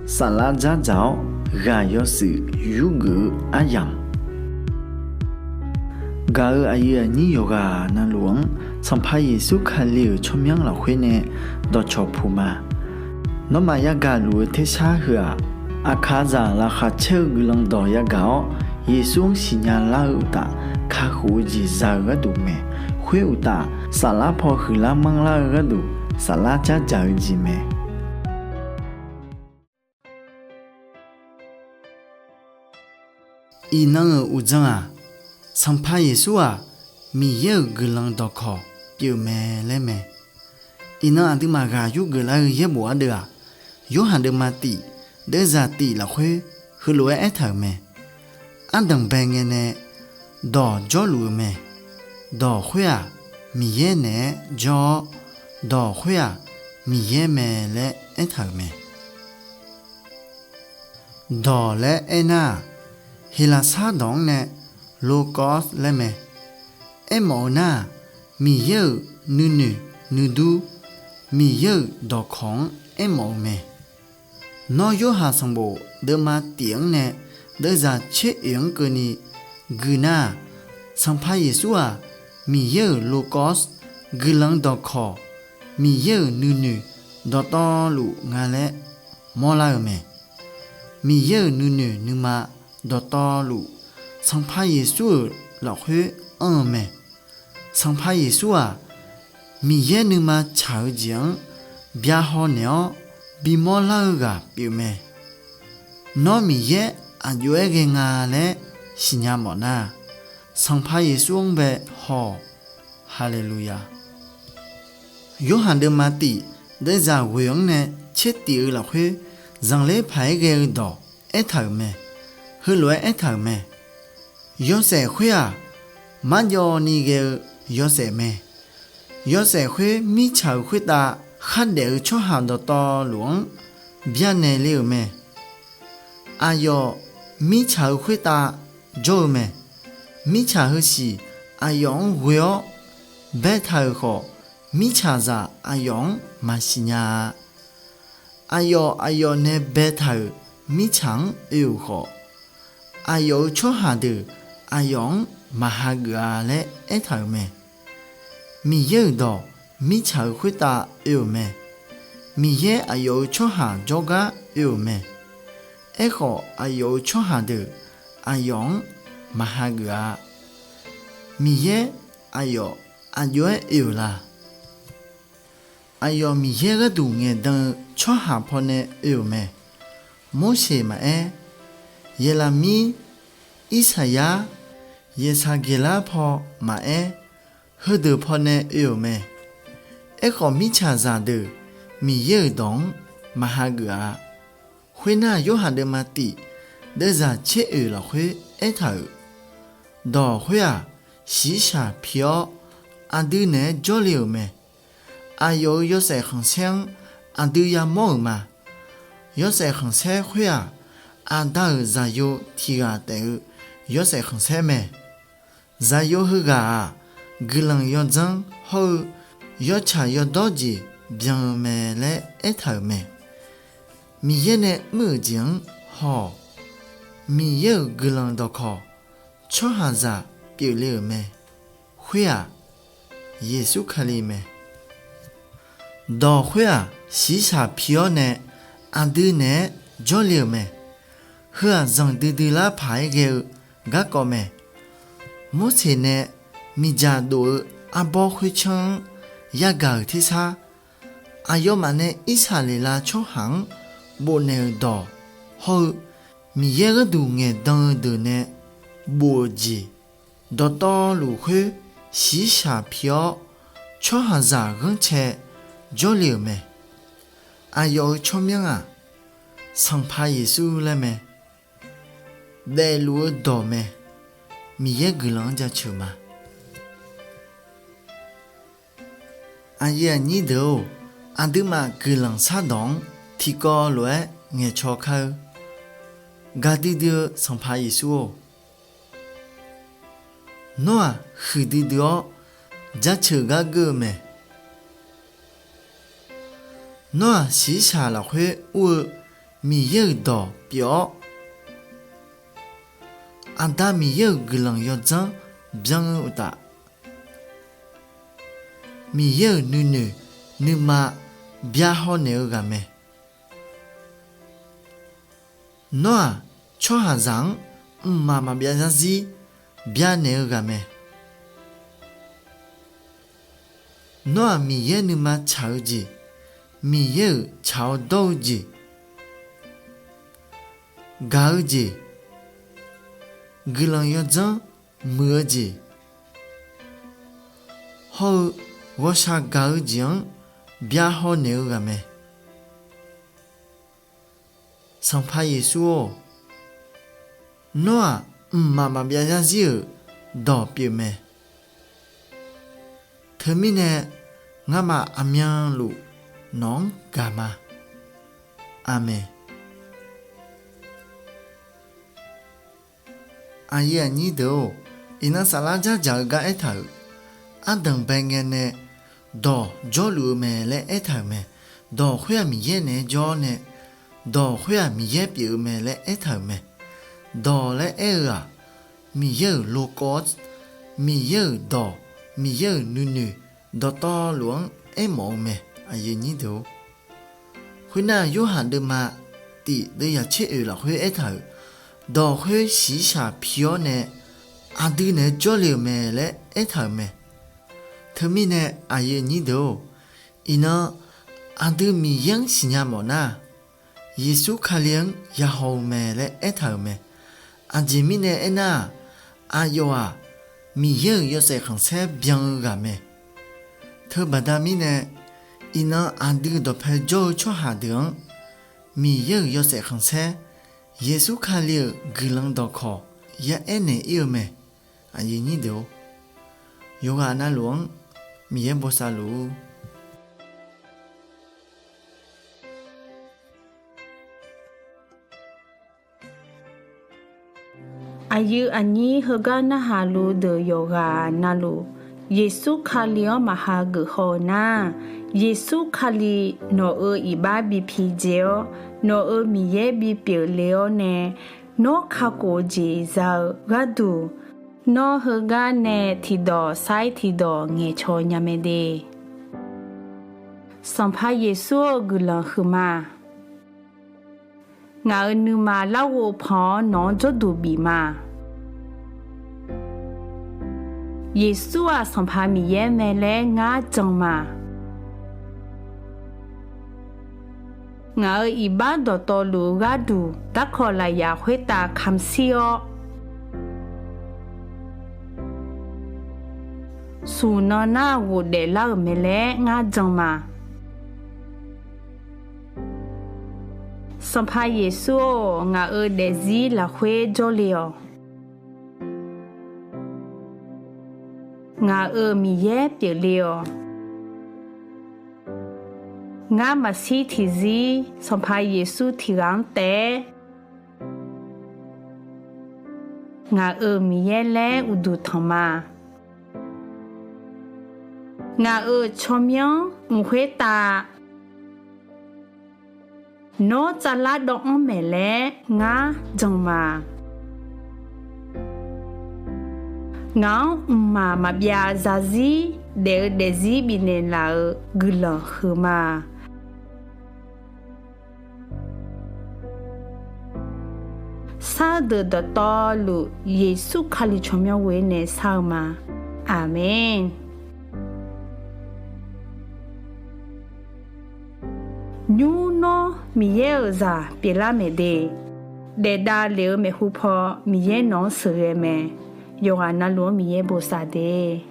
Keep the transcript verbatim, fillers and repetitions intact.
Saflar dzardzaq-awr ghaq yawshuif yurgeuf-eu aryamq, gaq-euq aqyuif aqnyir yawqghaq navluf-anr Sanqpaq Yeqsur Kali-euq tsawrmyanr lafkhoer nae dawqcawq puq ma. Nawmaf yagaq luf-eu tersar heu-aq, aqkaqzaq laqkhaq caer-eu guiqlanq dawq yagaq-awr, Yeqsur-anr siqnya lar-eu uqtaf, kakhof-eu jeq za-eu gharduq mae. Khoer uqtaf, saflar paw huiqlar manrlar-eu gharduq, saflar dzardzaq-eu jeq mae. Iqnan-euq uqdzan-aq, Sanqpaq Yeqsur-aq, Miqyaer-euq guiqlanq dawqkawq pyeuf mae laer mae. Iqnan aqduimaf ghaq yurgeuf lar-eu yaerbof ardeuv-aq, Yorhaq deuvma tif, deuvzaq tif lafkhoer heulof-aer aertaq-euq mae. Ardanq bae ngae nae Dawq jawrluf-eu mae. Dawq khoer-aq, Miqyaer naeq-aer jawr-awr, Dawq khoer-aq, Miqyaer mae laer aertaq-euq mae. Dawq laer aernar-aq, Heqlaqsar dawq-anr nae logos laer mae. Aermawf-eu nar-aq, Miqyaer-euq nuinoeq nuidur, Miqyaer-euq dawqkawq-anr aermawf-eu mae. Nawr Yorhaq sanqbof deuvma tif-anr nae deuvzaq tser oeq-anr keuvni gui nar-aq, Sanqpaq Yeqsur-aq, Miqyaer-euq logos, guiqlanq dawqkawq, Miqyaer-euq nuinoeq dawqtawvluf nga laer mawrlar-eu mae. Miqyaer-euq nuinoeq nuima dawqtawvluf, Sanqpaq Yeqsur-euq lafkhoer anr-eu mae. Sanqpaq Yeqsur-aq, Miqyaer nuima tsaq-eu jeq-anr byahaw naeq-awr bimawr lar-eu ghaq pyeufmae. Nawr Miqyaer aqjox-aer ghae nga laer siqnya mawfnar, Sanqpaq Yeqsur-anr bae haw-awq. Haleluya! Yorhaq deuvma tif deuvzaq ghoeq-anr nae tser tif-eu lafkhoer zanqler paq-aer ghae-eu dawq aertaq-euq mae. Heulof-aer aertaq-euq mae. Yawshaef khoer-aq, marjawvni ghae-eu yawshaef mae. Yawshaef khoer mirtsaq-euq khoertav khardaef-eu tsawrhaq dawqtawvluf-anr byanaeq le-euq mae. Aqyawf mirtsaq-euq khoertav jawr-eu mae. Mirtsaq heusiq aqyawf-anr ghoe-awr baetaq-euq khawf, mirtsaqzaq aqyawf-anr maqsiq nya-a. Aqyawf aqyawf nae baetaq-euq mirtsaq-anr oe-euq khawf, aqyawf-euq tsawrhaq deuq aqyawf-anr maq hageuf-a laer aertaq-euq mae. Miqyaer-euq dawq mirtsaq-euq khoertav oe-euq mae. Miqyaer aqyawf-euq tsawrhaq jawrgar oe-euq mae. Aerkhawf, aqyawf-euq tsawrhaq deuq aqyawf-anr maq hageuf-a. Miqyaer aqyawf aqjox-aer oe-euq la? Aqyawf Miqyaer gharduq ngaeqdan-eu tsawrhaq pawnae oe-euq mae. Morseq maqaer, Yeqlaqmir, Irsaqyar, Yeqsaqgeqlar paw maqaer, heudeuq pawnae oe-euq mae. Aerkhawf, mirtsaqzaq deuq Miqyaer-euq dawq-anr maq hageuf-a. Khoernar, Yorhaq deuvma tif deuvzaq tser oeq lafkhoer aertaq-euq, Dawq khoer-aq, shiqshaq pi-awr aqdui naeq-aer jawrle-euq mae. Aqyawf-euq yawshaef khanqsaer-anr aqdui yamawr-euq ma. Yawshaef khanqsaer khoer-aq, Aqda-euq Zaqyo tiq ghaq taef-eu yawshaef khanqsaer mae. Zaqyo heughaq-aq, guiqlanq yawdzanr hawr-eu yawtsaq yawdawr jeq byan-eu mae laer aertaq-euq mae. Miqyaer nae mr-euq jeq-anr haw-awq. Miqyaer-euq guiqlanq dawqkawq tsawrhaqzaq pyeufle-euq mae. Khoer-aq, Yeqsur Kali mae. Dawq khoer-aq, shiqshaq pi-awr nae aqdui naeq-aer jawrle-euq mae. Heu-aq, zanqdui dui lar paq-aer ghae-eu garkawv mae. Morseq nae miqdzaq dof-eu arbawr khoertsanr-anr yagaq-euq tersar, aqyawfmaf nae Irsaqleqlav tsawrhaq-anr bofnaeq-euq dawq hawr-eu Miqyaer gharduq ngaeqdan-eu deuq nae bof-euq jeq dawqtawvluf khoer shiqshaq pi-awr, tsawrhaqzaq ghanrcae jawrle-euq mae. Aqyawf-euq tsawrmyanr-aq, Sanqpaq Yeqsur laer mae. Daefluf-eu dawq mae. Miqyaer guiqlanq-anr jaceuq ma. Aqyuif aqnyir deuq-or, aqduimaf guiqlanq shardawq-anr tiqkawv lof-aer ngaeqcaw kar-eur. Gaqdui dui-eu Sanqpaq Yeqsur-or, Nawr-aq huiqdui dui-awr jaceuq gar geur-eu mae. Nawr-aq shiqshaq lafkhoer ur-eu Miqyaer-euq dawq pyeuf-awr, Aqda Miqyaer-euq guiqlanq yawdzanr byan-eu uqtaf, Miqyaer-euq nuinoeq nuima byahaw naeq-eu ghaq mae. Nawr-aq, tsawrhaqzaq-anr mqmaq maqbyav yarzir byanaeq-eu ghaq mae. Nawr-aq, Miqyaer nuima tsaq-eu jeq, Miqyaer-euq tsaq-awr dawr-eu jeq, gaq-eu jeq, guiqlanq yawdzanr muiq-eu jeq hawr-eu ghawqshaq gaq-eu jeq-anr byahaw naeq-eu ghaq mae. Sanqpaq Yeqsur-or, Nawr-aq, mqmaq maqbyav yarzir-euq dawq pyeuf mae. Teumirnae, ngamaf aqmyanluf nawq-anr gaq ma. Aqmeq. Aqyuif aqnyir deuq-or, iqnan saflar dzardzaq-eu gar aertaq-euq, ardanq bae ngae nae dawq jawrluf-eu mae laer aertaq-euq mae. Dawq khoer-aq Miqyaer naeq-aer jawr-awr nae, dawq khoer-aq Miqyaer pyeuf-eu mae laer aertaq-euq mae. Dawq laer aer-eu-aq, Miqyaer-euq logos, Miqyaer-euq dawq, Miqyaer-euq nuinoeq dawqtawvluf-anr aermawf-eu mae. Aqyuif aqnyir deuq-or, khoernar, Yorhaq deuvma tif deuv yaqtser oeq lafkhoer aertaq-euq, dawq khoer shiqshaq pi-awr nae aqdui naeq-aer jawrle-euq mae laer aertaq-euq mae. Teumirnae aqyuif aqnyir deuq-or, iqnan aqdui Miqyaer-anr siqnya mawf nar, Yeqsur Kali-anr yahaw-eu mae laer aertaq-euq mae. Aqjeq mirnae aernar-aq, aqyawf-aq, Miqyaer-euq yawshaef khanqsaer byan-eu ghaq mae. Teubaqda mirnae, iqnan aqdui dawqpae jawr-eu tsawrhaq deuq-anr Miqyaer-euq yawshaef khanqsaer, Yeqsur Kali-euq guiqlanq dawqkawq yaaer naeq-ir-eu mae. Aqyuif aqnyir deuq-or, yawqghaq navluf-anr Miqyaer bosav luf-ur. Aqyuif aqnyir heugar narhaq luf deuq yawqghaq navluf, Yeqsur Kali-anr maqha geuf haw-eu nar, Yeqsur Kali nawq-euq iqbax bi pidzae-awr, nawq-euq Miqyaer bipyeuf le-awr nae, nawr kakhof-eu jeq za-eu gharduq, nawr heugar nae tiqdawq sair tiqdawq ngaeqcawq nya mae de. Sanqpaq Yeqsur-eu guiqlanq huiqma. Ngaq-euq nuima larghov pan-awr nawq-anr jawrduq bif ma. Yeqsur-aq Sanqpaq Miqyaer mae laer ngar jan ma. Ngaq-euq iqbax dawqtawvluf-eu gharduq darkawq lafyaq khoertav kamq shir-awr, smq nan nar ghofdaef lar-euq mae laer ngar jan ma. Sanqpaq Yeqsur-or, ngaq-euq daefzir lafkhoer jawrle-awq. Ngaq-euq Miqyaer pyeufle-awq. Ngar maqshir tiqzir Sanqpaq Yeqsur tiq ghaq-anr taef-aer, ngaq-euq Miqyaer laer uqduq tanq ma. Ngaq-euq tsawrmyanr mq khoertav nawr tsavlar dawv-anr maeq laer ngar jan ma. Ngaq-anr mqmaq maqbyav zarzir daef-eu daefzir bifnaeq laf-euq guiqlanq huiqma. Sar-eu deuq dawqtawvluf Yeqsur Kali tsawrmyanr ghoer nae shar-eu ma. Aqmeq. Nymr nawr Miqyaer-euq zaq pyeuflar maeq de. Daefdav lef-eu maeqhu paw Miqyaer nawq-anr sheuqghae mae. Yawqghaq navluf-anr Miqyaer bosav de.